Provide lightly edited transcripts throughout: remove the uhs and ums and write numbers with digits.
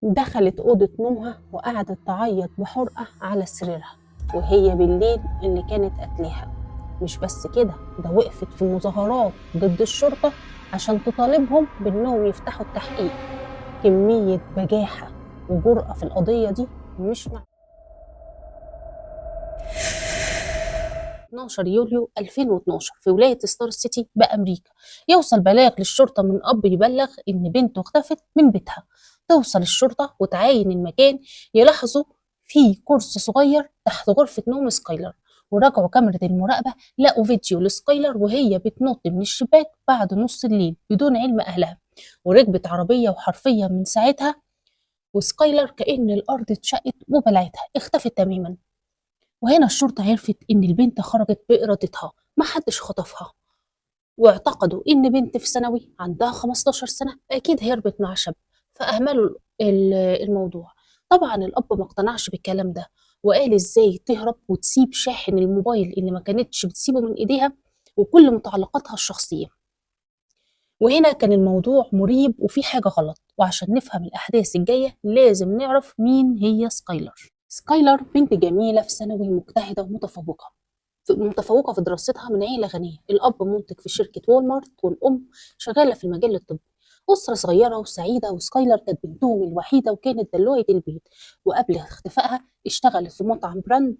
دخلت أوضة نومها وقعدت تعيط بحرقة على سريرها وهي بالليل اللي كانت قتلها. مش بس كده، ده وقفت في مظاهرات ضد الشرطة عشان تطالبهم بأنهم يفتحوا التحقيق. كمية بجاحة وجرأة في القضية دي مش مع 12 يوليو 2012 في ولاية ستار سيتي بأمريكا، يوصل بلاغ للشرطة من أب يبلغ إن بنته اختفت من بيتها. توصل الشرطة وتعاين المكان، يلاحظوا في كرسي صغير تحت غرفة نوم سكايلر، وراجعوا كاميرا المراقبة لقوا فيديو لسكايلر وهي بتنط من الشباك بعد نص الليل بدون علم أهلها، وركبت عربية. وحرفيا من ساعتها وسكايلر كأن الأرض اتشقت وبلعتها، اختفت تماما. وهنا الشرطة عرفت إن البنت خرجت بإرادتها، محدش خطفها، واعتقدوا إن بنت في ثانوي عندها 15 سنة أكيد هربت مع شاب، فأهملوا الموضوع. طبعا الأب ما اقتنعش بالكلام ده، وقال إزاي تهرب وتسيب شاحن الموبايل اللي ما كانتش بتسيبه من إيديها وكل متعلقاتها الشخصية. وهنا كان الموضوع مريب وفي حاجة غلط، وعشان نفهم الأحداث الجاية لازم نعرف مين هي سكايلر. سكايلر بنت جميلة في ثانوي، مجتهدة ومتفوقة، متفوقة في دراستها، من عيلة غنية. الأب منتج في شركة وولمارت والأم شغالة في المجال الطبي. أسرة صغيرة وسعيدة، وسكايلر كانت بنتهم الوحيدة وكانت دلوعة البيت. وقبل اختفائها اشتغلت في مطعم brand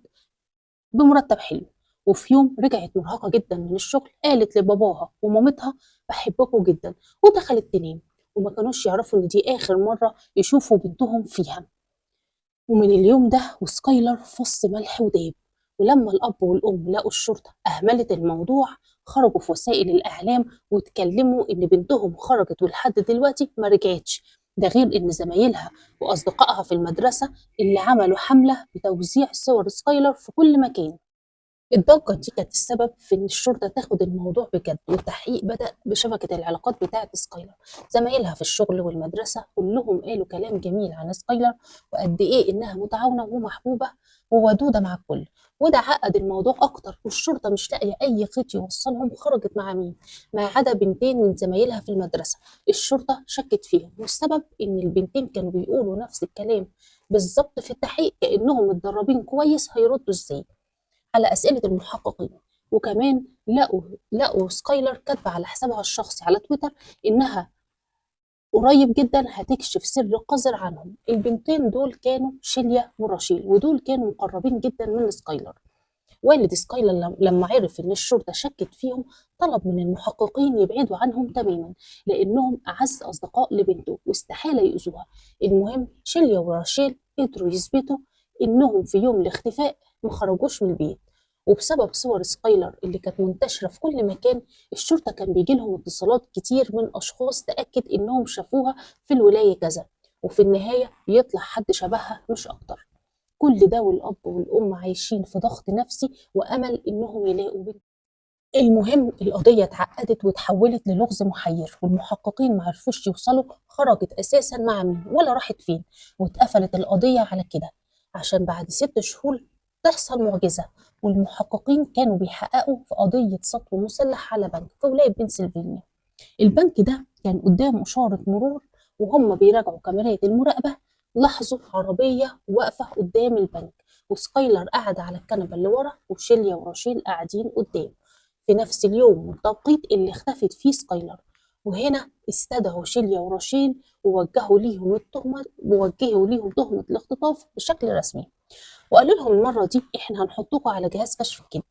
بمرتب حلو. وفي يوم رجعت مرهقة جدا من الشغل، قالت لباباها ومامتها بحبكم جدا، ودخلت تنام. وما كانوش يعرفوا إن دي آخر مرة يشوفوا بنتهم فيها. ومن اليوم ده وسكايلر فص ملح وداب. ولما الأب والأم لقوا الشرطة أهملت الموضوع، خرجوا في وسائل الإعلام واتكلموا إن بنتهم خرجت ولحد دلوقتي ما رجعتش. ده غير إن زمايلها وأصدقائها في المدرسة اللي عملوا حملة بتوزيع صور سكايلر في كل مكان. الضجة دي كانت السبب في إن الشرطة تاخد الموضوع بجد، والتحقيق بدأ بشبكة العلاقات بتاعة سكايلر. زمايلها في الشغل والمدرسة كلهم قالوا كلام جميل عن سكايلر وقد إيه إنها متعاونة ومحبوبة وودودة مع الكل، وده عقد الموضوع أكتر. والشرطة مش لاقية أي خيط يوصلهم خرجت مع مين، ما عدا بنتين من زمايلها في المدرسة. الشرطة شكت فيهم، والسبب إن البنتين كانوا بيقولوا نفس الكلام بالظبط في التحقيق، كأنهم متدربين كويس هيردوا إزاي على أسئلة المحققين. وكمان لقوا سكايلر كاتبة على حسابها الشخصي على تويتر إنها قريب جدا هتكشف سر قذر عنهم. البنتين دول كانوا شيليا وراشيل، ودول كانوا مقربين جدا من سكايلر. والد سكايلر لما عرف إن الشرطة شكت فيهم طلب من المحققين يبعدوا عنهم تماما، لأنهم أعز أصدقاء لبنته واستحالة يؤذوها. المهم شيليا وراشيل قدروا يثبتوا إنهم في يوم الاختفاء ما خرجوش من البيت. وبسبب صور سكايلر اللي كانت منتشرة في كل مكان، الشرطة كان بيجي لهم اتصالات كتير من أشخاص تأكد إنهم شافوها في الولاية كذا، وفي النهاية بيطلع حد شبهها مش أكتر. كل ده والأب والأم عايشين في ضغط نفسي وأمل إنهم يلاقوا بنت. المهم القضية اتعقدت وتحولت للغز محير، والمحققين ما عرفوش يوصلوا خرجت أساسا مع مين ولا راحت فين، واتقفلت القضية على كده، عشان بعد 6 شهور تحصل معجزة. والمحققين كانوا بيحققوا في قضية سطو مسلح على بنك في ولاية بنسلفانيا. البنك ده كان قدامه إشارة مرور، وهم بيراجعوا كاميرات المراقبة لاحظوا عربية واقفة قدام البنك، وسكايلر قاعدة على الكنبة اللي ورا، وشيليا وراشيل قاعدين قدام، في نفس اليوم والتوقيت اللي اختفت فيه سكايلر. وهنا استدعوا شيليا وراشيل ووجهوا ليهم التهمة، ووجهوا ليهم تهمة الاختطاف بشكل رسمي، وقالوا لهم المرة دي احنا هنحطكم على جهاز كشف الكذب.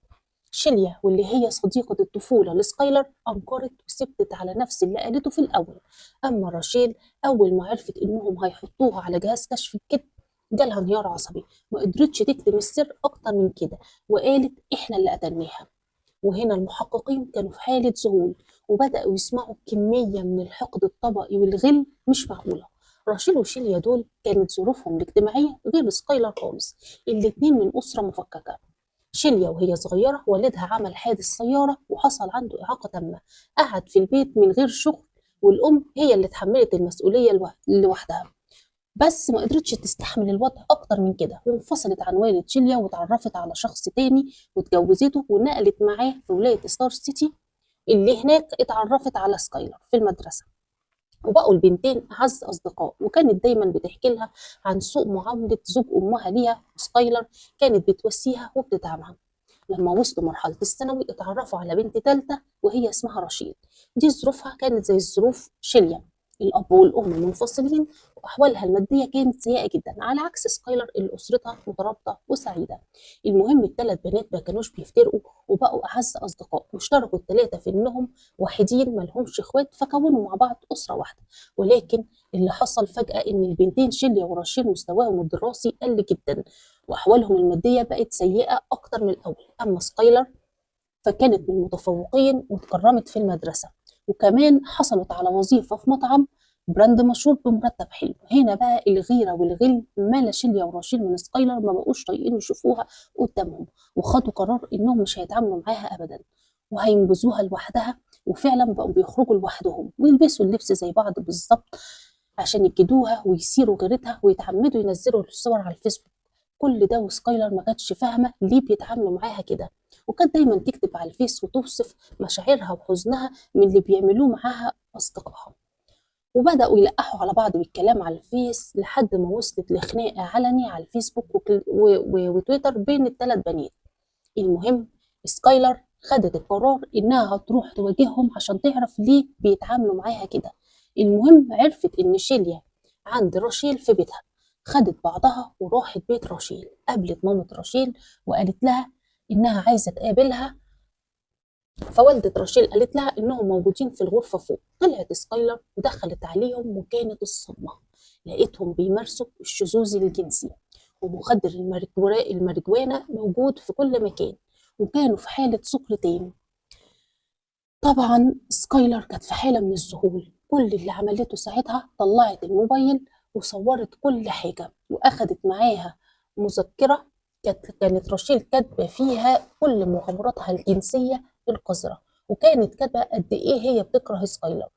شيليا واللي هي صديقة الطفولة لسكايلر أنكرت وثبتت على نفس اللي قالته في الأول. أما راشيل أول ما عرفت إنهم هيحطوها على جهاز كشف الكذب جالها انهيار عصبي، ما قدرتش تكتم السر أكتر من كده، وقالت إحنا اللي قتلناها. وهنا المحققين كانوا في حالة ذهول، وبدأوا يسمعوا كمية من الحقد الطبقي والغل مش معقولة. راشيل وشيليا دول كانت ظروفهم الاجتماعية غير سكايلر خالص، الاتنين من أسرة مفككة. شيليا وهي صغيرة والدها عمل حادث سيارة وحصل عنده إعاقة تامة، قعد في البيت من غير شغل، والأم هي اللي اتحملت المسؤولية لوحدها، بس ما قدرتش تستحمل الوضع أكتر من كده، وانفصلت عن والد شيليا وتعرفت على شخص تاني واتجوزته ونقلت معاه في ولاية ستار سيتي، اللي هناك اتعرفت على سكايلر في المدرسة. وبقوا البنتين أعز أصدقاء، وكانت دايما بتحكي لها عن سوء معاملة زوج أمها ليها، وسكايلر كانت بتوسيها وبتدعمها. لما وصلوا مرحلة الثانوي اتعرفوا على بنت تالتة وهي اسمها رشيد. دي ظروفها كانت زي ظروف شيليا، الأب والأم منفصلين وأحوالها المادية كانت سيئة جدا، على عكس سكايلر اللي أسرتها مترابطة وسعيدة. المهم الثلاث بنات ما كانوش بيفترقوا وبقوا أعز أصدقاء، واشتركوا الثلاثة في إنهم وحيدين مالهمش إخوات، فكونوا مع بعض أسرة واحدة. ولكن اللي حصل فجأة إن البنتين شيليا ورشيد مستواهم الدراسي قل جدا، وأحوالهم المادية بقت سيئة أكتر من الأول. أما سكايلر فكانت من المتفوقين واتكرمت في المدرسة، وكمان حصلت على وظيفة في مطعم brand مشهور بمرتب حلو. هنا بقى الغيرة والغل مال شيليا وراشيل من سكايلر، ما بقوش طايقين يشوفوها قدامهم، وخدوا قرار انهم مش هيتعاملوا معاها ابدا وهينبذوها لوحدها. وفعلا بقوا بيخرجوا لوحدهم ويلبسوا اللبس زي بعض بالظبط عشان يكيدوها ويثيروا غيرتها ويتعمدوا ينزلوا الصور على الفيسبوك. كل ده وسكايلر ما كانتش فاهمه ليه بيتعاملوا معاها كده، وكانت دايما تكتب على الفيس وتوصف مشاعرها وحزنها من اللي بيعملوه معاها اصدقائها. وبدأوا يلقحوا على بعض بالكلام على الفيس لحد ما وصلت لخناقة علني على الفيسبوك وتويتر بين الثلاث بنات. المهم سكايلر خدت القرار إنها هتروح تواجههم عشان تعرف ليه بيتعاملوا معاها كده. المهم عرفت إن شيليا عند راشيل في بيتها، خدت بعضها وراحت بيت راشيل، قابلت مامة راشيل وقالت لها إنها عايزة تقابلها. فوالدة راشيل قالت لها إنهم موجودين في الغرفة فوق. طلعت سكايلر ودخلت عليهم، وكانت الصدمة لقيتهم بيمارسوا الشذوذ الجنسي، ومخدر الماريجوانا موجود في كل مكان، وكانوا في حالة سكر تام. طبعا سكايلر كانت في حالة من الذهول. كل اللي عملته ساعتها طلعت الموبايل وصورت كل حاجة، وأخدت معاها مذكرة كانت راشيل كاتبة فيها كل مغامراتها الجنسية القذرة، وكانت كاتبة قد إيه هي بتكره سكايلر.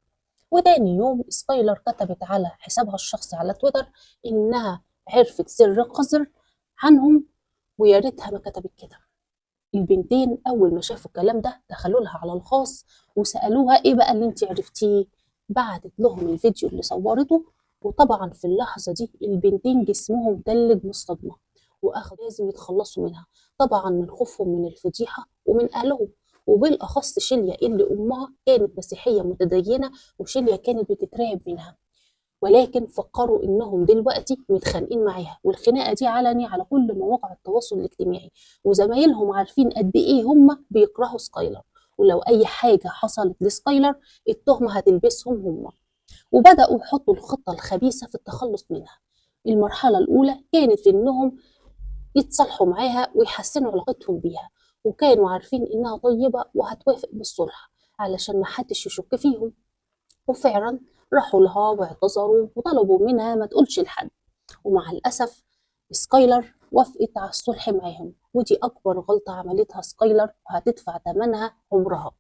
وتاني يوم سكايلر كتبت على حسابها الشخصي على تويتر إنها عرفت سر قذر عنهم، ويا ريتها ما كتبت كده. البنتين أول ما شافوا الكلام ده دخلوا لها على الخاص وسألوها إيه بقى اللي انت عرفتيه. بعتت لهم الفيديو اللي صورته، وطبعا في اللحظة دي البنتين جسمهم تلج من الصدمة، وأخذوا لازم يتخلصوا منها، طبعا من خوفهم من الفضيحة ومن أهلهم، وبالأخص شيليا اللي أمها كانت مسيحية متدينة وشيليا كانت بتترعب منها. ولكن فكروا إنهم دلوقتي متخانقين معاها، والخناقة دي علني على كل مواقع التواصل الاجتماعي، وزمايلهم عارفين قد إيه هم بيكرهوا سكايلر، ولو أي حاجة حصلت لسكايلر التهمة هتلبسهم هم. وبدأوا يحطوا الخطة الخبيثة في التخلص منها. المرحلة الأولى كانت في إنهم يتصالحوا معاها ويحسنوا علاقتهم بيها، وكانوا عارفين إنها طيبة وهتوافق بالصلح علشان محدش يشك فيهم. وفعلا راحوا لها واعتذروا وطلبوا منها ما تقولش لحد، ومع الأسف سكايلر وافقت على الصلح معاهم، ودي أكبر غلطة عملتها سكايلر وهتدفع ثمنها عمرها.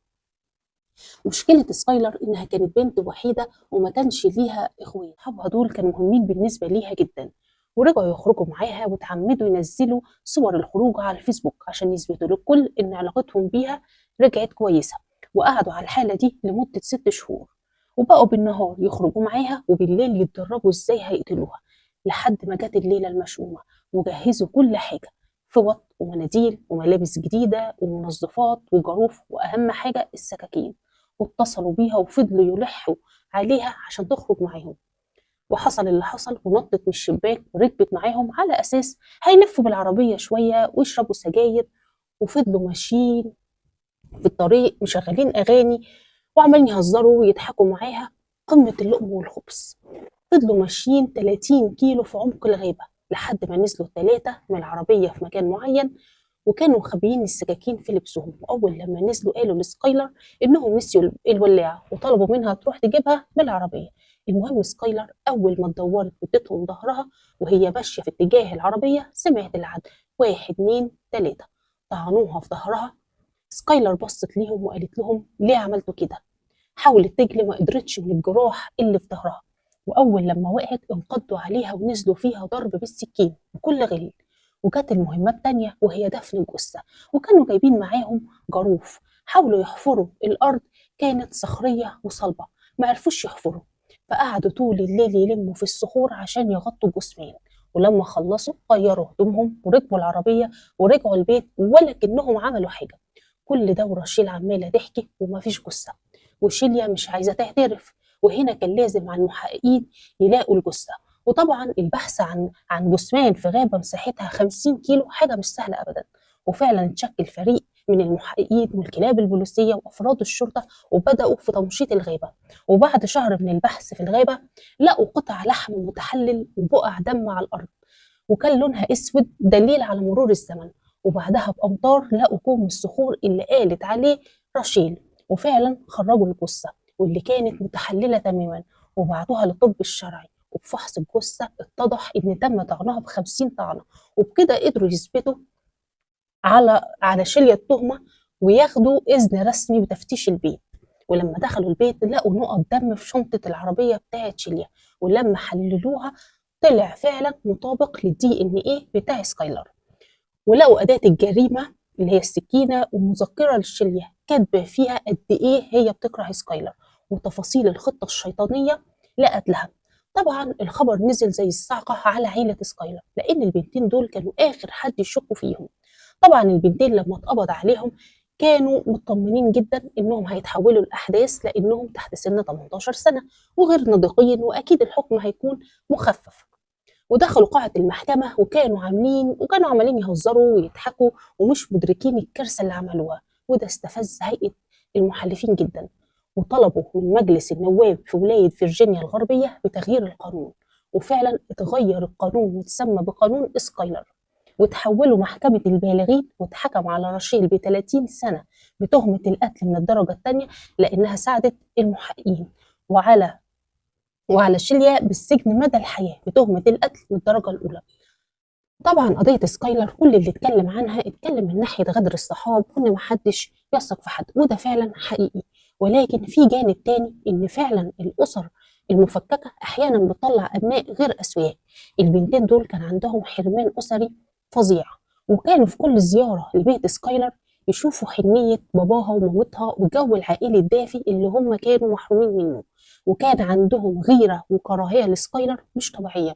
مشكلة سكايلر إنها كانت بنت وحيدة وما كانش ليها إخوات، أصحابها دول كانوا مهمين بالنسبة ليها جدا، ورجعوا يخرجوا معاها وتعمدوا ينزلوا صور الخروج على الفيسبوك عشان يثبتوا للكل إن علاقتهم بيها رجعت كويسة. وقعدوا على الحالة دي لمدة 6 شهور، وبقوا بالنهار يخرجوا معاها وبالليل يتدربوا إزاي هيقتلوها، لحد ما جت الليلة المشؤومة وجهزوا كل حاجة، فوط ومناديل وملابس جديدة ومنظفات وجاروف، وأهم حاجة السكاكين، واتصلوا بيها وفضلوا يلحوا عليها عشان تخرج معاهم. وحصل اللي حصل، ونطت من الشباك وركبت معاهم على أساس هيلفوا بالعربية شوية ويشربوا سجاير، وفضلوا ماشيين في الطريق مشغلين أغاني وعمالين يهزروا ويضحكوا معاها، قمة اللقم والخبز. فضلوا ماشيين 30 كيلو في عمق الغابة لحد ما نزلوا الثلاثة من العربية في مكان معين، وكانوا مخبيين السكاكين في لبسهم. وأول لما نزلوا قالوا لسكايلر إنهم نسيوا الولاعة وطلبوا منها تروح تجيبها من العربية. المهم سكايلر أول ما اتدورت وادتهم ظهرها وهي ماشية في اتجاه العربية سمعت العد 1 2 3، طعنوها في ظهرها. سكايلر بصت ليهم وقالت لهم ليه عملتوا كده؟ حاولت تجري ما قدرتش من الجراح اللي في ظهرها، وأول لما وقعت انقضوا عليها ونزلوا فيها ضرب بالسكين بكل غل. وجت المهمة التانية وهي دفن الجثة، وكانوا جايبين معاهم جاروف، حاولوا يحفروا الأرض، كانت صخرية وصلبة ما عرفوش يحفروا، فقعدوا طول الليل يلموا في الصخور عشان يغطوا الجثمان. ولما خلصوا غيروا هدومهم وركبوا العربية ورجعوا البيت ولكنهم عملوا حاجة. كل ده وراشيل عمالة تحكي ومفيش جثة، وشيليا مش عايزة تعترف. وهنا كان لازم على المحققين يلاقوا الجثة. وطبعا البحث عن جثمان في غابة مساحتها 50 كيلو حاجة مش سهلة أبدا. وفعلا اتشكل فريق من المحققين والكلاب البوليسية وأفراد الشرطة وبدأوا في تمشيط الغابة. وبعد شهر من البحث في الغابة لقوا قطع لحم متحلل وبقع دم على الأرض، وكان لونها أسود دليل على مرور الزمن. وبعدها بأمتار لقوا كوم الصخور اللي قالت عليه راشيل، وفعلا خرجوا الجثة واللي كانت متحللة تماما وبعتوها للطب الشرعي. وبفحص الجثة اتضح إن تم طعنها ب50 طعنة، وبكده قدروا يثبتوا على شيليا التهمة وياخدوا إذن رسمي بتفتيش البيت. ولما دخلوا البيت لقوا نقط دم في شنطة العربية بتاعت شيليا، ولما حللوها طلع فعلا مطابق لل DNA بتاع سكايلر. ولقوا أداة الجريمة اللي هي السكينة ومذكرة لشيليا كاتبة فيها قد إيه هي بتكره سكايلر وتفاصيل الخطة الشيطانية لقتلها. طبعا الخبر نزل زي الصاعقة على عيلة سكايلر، لأن البنتين دول كانوا آخر حد يشكوا فيهم. طبعا البنتين لما اتقبض عليهم كانوا مطمنين جدا انهم هيتحولوا الاحداث لانهم تحت سن 18 سنة وغير ناضجين، واكيد الحكم هيكون مخفف. ودخلوا قاعة المحكمة وكانوا عمالين يهزروا ويضحكوا ومش مدركين الكارثة اللي عملوها، وده استفز هيئة المحلفين جدا، وطلبوا من مجلس النواب في ولاية فيرجينيا الغربية بتغيير القانون. وفعلا اتغير القانون وتسمى بقانون سكايلر، وتحولوا محكمة البالغين، واتحكم على راشيل ب30 سنة بتهمة القتل من الدرجة الثانية لأنها ساعدت المحققين، وعلى شيليا بالسجن مدى الحياة بتهمة القتل من الدرجة الأولى. طبعا قضية سكايلر كل اللي اتكلم عنها اتكلم من ناحية غدر الصحاب وإن محدش يثق في حد، وده فعلا حقيقي. ولكن في جانب تاني إن فعلا الأسر المفككة أحيانا بتطلع أبناء غير أسوياء. البنتين دول كان عندهم حرمان أسري فظيع، وكانوا في كل زيارة لبيت سكايلر يشوفوا حنية باباها ومامتها والجو العائلي الدافي اللي هم كانوا محرومين منه، وكان عندهم غيرة وكراهية لسكايلر مش طبيعية.